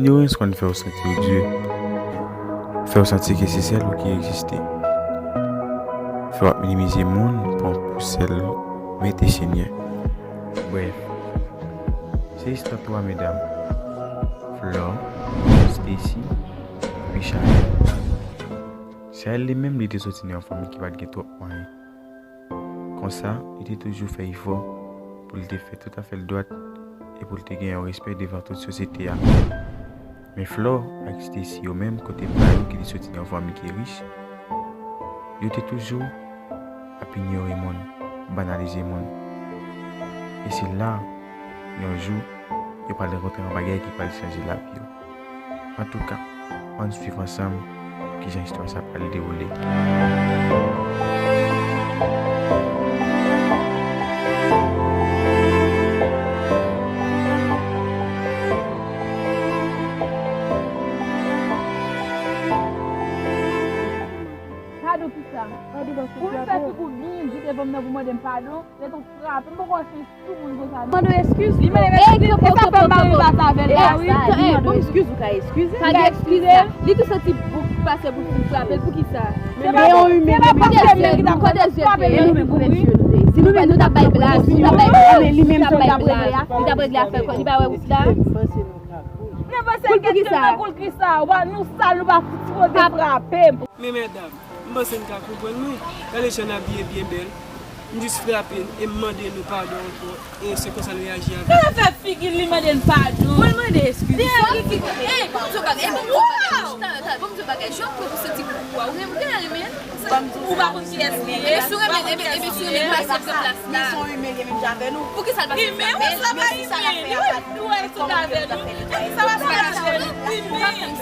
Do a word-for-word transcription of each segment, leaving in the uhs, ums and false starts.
Inyorans konn fè w santi w dye, fè w santi ke se sèl ou ki egziste, fè w ap minimize moun, pran pou sèl ou mete Senyè. Brèf, se istwa twa medam, Flore, Stacy, epi Chanel. Chanel li menm, li te soti nan yon fanmi ki pa t gen twòp mwayen. Konsa, li te toujou fè efò pou l te fè tout afè l dwat e pou l te gen yon respè devan tout sosyete a. Men Flore ak Stacy yo menm, kote pa yo ki te soti nan yon fanmi ki rich, yo te toujou ap inyore moun, banalize moun. E se la, yon jou, yo pral rankontre yon bagay ki pral chanje lavi yo. Antouka, ann swiv ansanm kijan istwa sa pral dewoule. Padon kisa? Padon, paske pou m fè figi w byen di devan m nan pou mande m padon, lè tou frape m, poko fè sou moun konsa. Mande w eskiz. Li mande m eskiz. E sa fè m pa vle pase avè l la, wi. Bon, eskiz ou ka eskize. Pa gen eskize. Li tou santi bouk pase pou fin frape l. Poukisa? Se pa yon imen ki ta frape l. Kote zye te ye? E nou menm kote zye nou te ye? Si nou menm nou t ap bay blag, nou t ap bay blag, nou t ap bay blag, nou t ap regle afè kò, li pa wè wout la. Poukisa? Poukisa? Wa nou sal, nou pa fouti pote frape m. Men medam, m panse n ka konprann mwen. Gade jan n abiye byen bèl. M jis frape n e m mande nou padon ankò. E se konsa n reyaji avè l. Sa fè figi l, li mande n padon. Pou l mande eskiz. Li ki, ki, e, bon, m di w bagay, e, bon, m di w bagay. Talè, talè, bon, m di w bagay. Jan w pran pou se ti bouk ou a, ou gen, ou gen renmen l? Ou pa konn kiyès li ye? Ebyen si w renmen, ebyen, ebyen si w renmen l, pase pran plas la. Men se yon imen li menm jan avè nou. Poukisa l pa fè sa? Imen, ou sa pa imen. Li wè, li wè tout avè nou. Sa pa fè sa. Imen.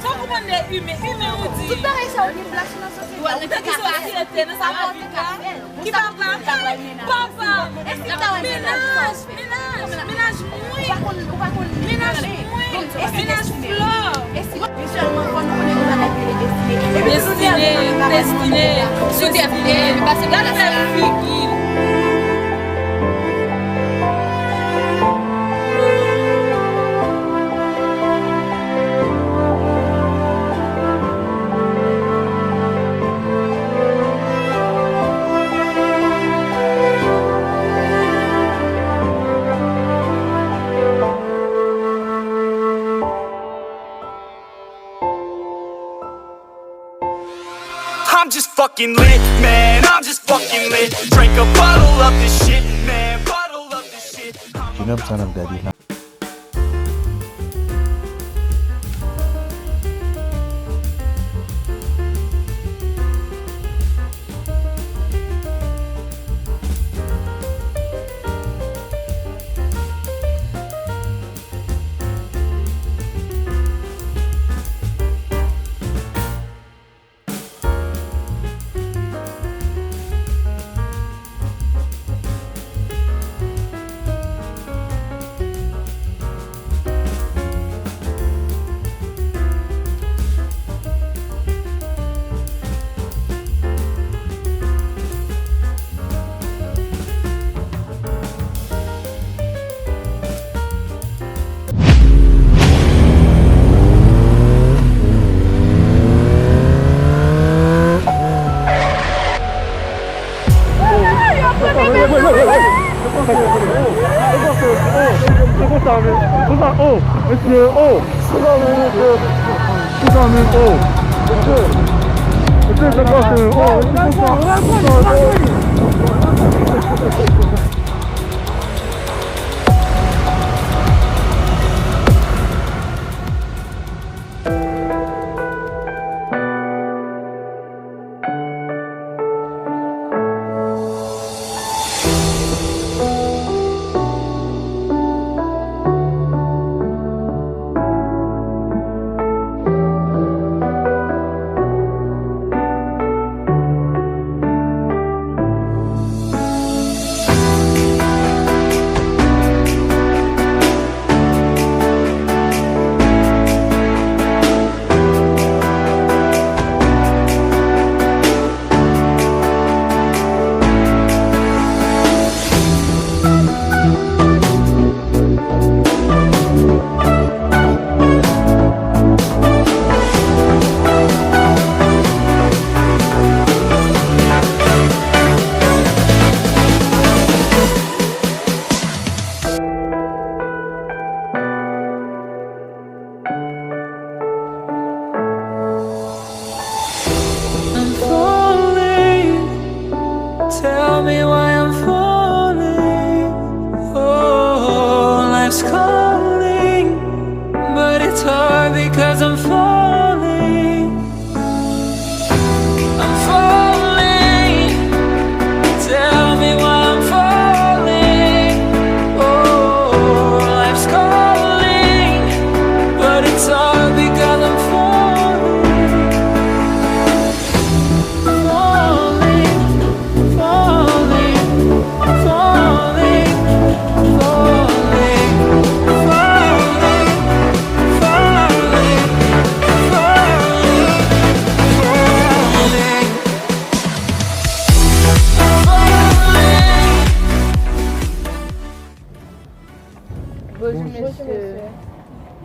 Fòk ou konn de imen. Imen ou di. Tout bagay sa yo gen plas nan sosyete. Ou te gen sosyete nan sa lavi la. Ki papa? Papa. Menaj. Menaj, menaj mwen. Menaj mwen. Menaj Flore. Destine, Destine, sou tèt li, li pase nan plas la. Gade figi l. I'm just fucking lit, man. I'm just fucking lit. Drink a bottle of this shit, man. Bottle of this shit. Jenòm sa n ap gade la.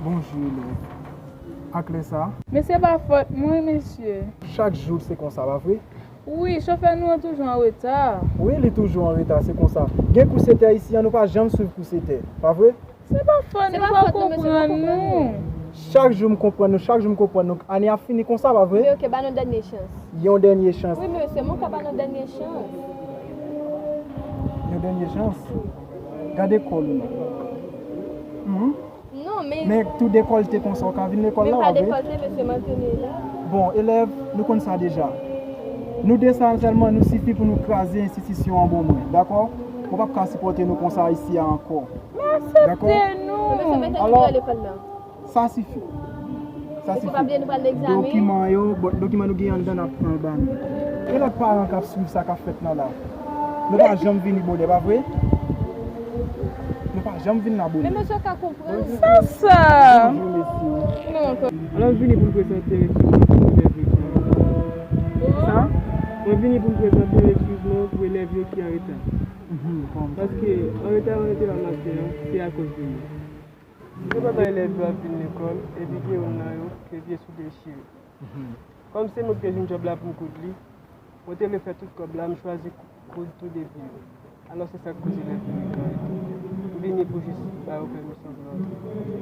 Bonjou, elèv. Ak lè sa? Men se pa fòt mwen, mesye. Chak jou se konsa, pa vre? Wi, chofè nou an toujou an reta. Wi, li toujou an reta, se konsa. Gen kou sèt è isi an, nou pa janm swiv kou sèt è, pa vre? Se pa fòt nou, pa konprann nou. Chak jou m konprann nou, chak jou m konprann nou. Ane ap fini konsa, pa vre? Men oke, ba nou dènye chans. Yon dènye chans. Wi, mesye, mwen ka ba nou dènye chans. Yon dènye chans? Gade kòl ou non. Mhm. Non, men. Men tou dekòlte konsa, ou ka vin lekòl la, pa vre? Men pa dekòlte, mesye, m ap vini la. Bon, elèv, nou konn sa deja. Nou de sa sèlman, nou sifi pou nou kraze enstitisyon an bon mwen, dakò? Mwen p ap ka sipòte nou konsa isi a ankò. Men aksepte nou. Dakò? Men mesye, mete nou lekòl la. Sa sifi. Sa sifi. Mesye, pa bliye nou pral nan egzamen. Dokiman yo, bon, dokiman nou gen anndan n ap pran l ba nou. E lòt paran k ap swiv sa k ap fèt nan la? Nou pa janm vini bonè, pa vre? Nou pa janm vin la bonè. Men mesye ka konprann. Sa, sa. Bonjou, mesye. Non, ankò. Alò, m vini pou m prezante ekskiz mwen pou elèv yo ki an reta. Sa? Mwen vini pou m prezante ekskiz mwen pou elèv yo ki an reta. Mhm, bon. Paske an reta, an rete la maten an, se akoz de mwen. Se pandan elèv yo ap vin lekòl, epi gen youn nan yo ke pye sou dechire. Mhm. Kòm se mwen ki te jwenn djòb la pou m koud li, mwen te vle fè tout kòb la, m chwazi kou-, koud tou de pye yo. Alò, se sa k koze elèv yo ki an reta. M vini pou jis ba yo pèmisyon pou yo antre.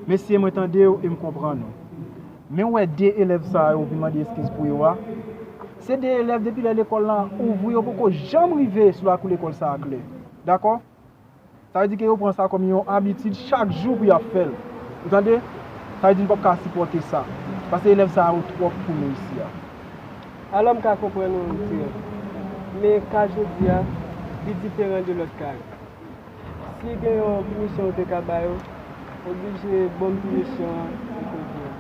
Mesye, mwen tande w e m konprann ou. Men w wè de elèv sa yo w vin mande eskiz pou yo a? Se de elèv depi lè lekòl la ouvri, yo poko janm rive sou lakou lekòl sa a klè. Dakò? Sa vle di ke yo pran sa kòm yon abitid chak jou pou y ap fè l. Ou tande? Sa vle di n p ap ka sipòte sa. Paske elèv sa yo twòp pou nou isi a. Alò, m ka konprann ou, direktè. Men ka jodi a, li diferan de lòt ka yo. Si gen yon pinisyon yo te ka ba yo, oblije ban m pinisyon an pou jodi a.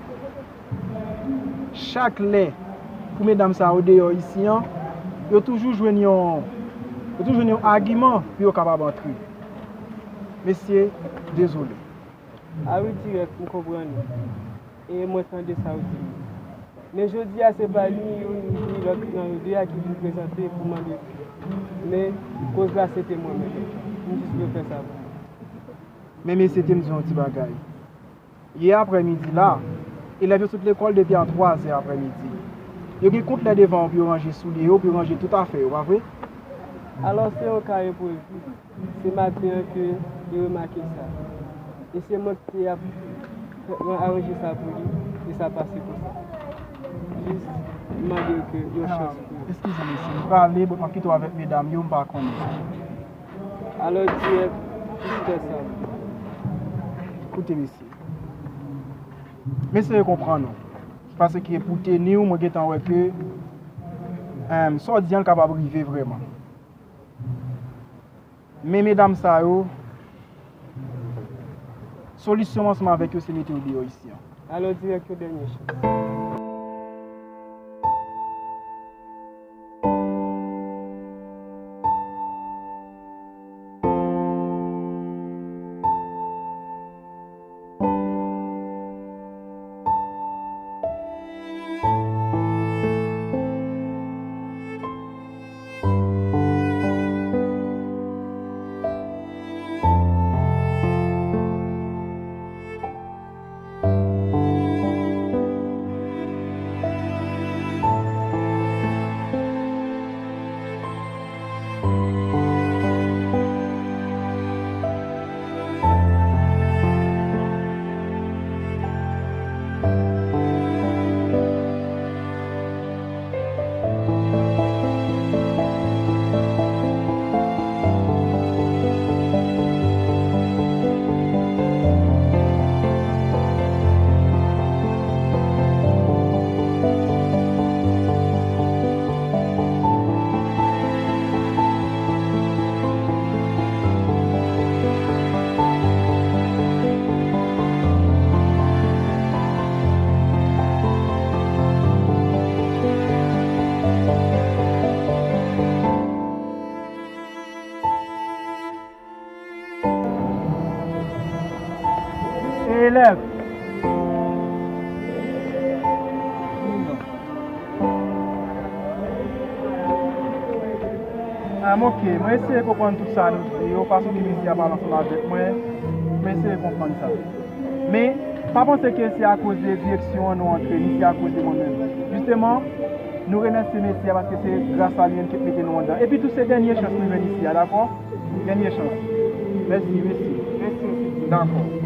Chak lè pou medam sa yo deyò isi an, yo toujou jwenn yon, yo toujou jwenn yon agiman pou yo kapab antre. Mesye, dezole. A wi, dirèk, m konprann ou. E mwen tande sa w di m. Men jodi a, se pa ni youn ni lòt nan yo de a ki vin prezante pou mande. Men koz la, se te mwen menm. M jis vle fè sa pou mwen. Men mesye, te m di yon ti bagay. Yè aprèmidi la, elèv yo sot lekòl depi a twazè aprèmidi. Yo gen kont lè devan yo pou yo ranje soulye yo, pou yo ranje tout afè yo, pa vre? Alò, se yon ka enprevi. Se maten an ke li remake sa. E se mwen ki te ap aranje sa pou li, e sa pase konsa. Jis mande yo ke yon chans pou yo. Eskize, mesye, m prale, bon, m ap kite w avèk medam yo, m pa konnen. Alò, dirèk, jis fè sa. Koute, mesye. M eseye konprann ou. Paske pou teni w, mwen gentan wè ke, em, sa w di an kapab rive vrèman. Men medam sa yo, solisyon m ansanm avèk yo se mete yo deyò isi an. Alò, dirèk, yon dènye chans. Elèv. Ah, m oke. Mwen eseye konprann tout sa nou di yo, fason ke mesye a pale ansanm avèk mwen. Mwen eseye konprann sa. Men, pa panse ke se akoz de direksyon an nou antre, ni se akoz de mwen menm. Jisteman, nou remèsye Mesi a paske se gras a li menm ki mete nou anndan. Epi tou, se dènye chans nou jwenn isi a, dakò? Dènye chans. Mèsi, mèsi. Mèsi, mèsi. Dakò.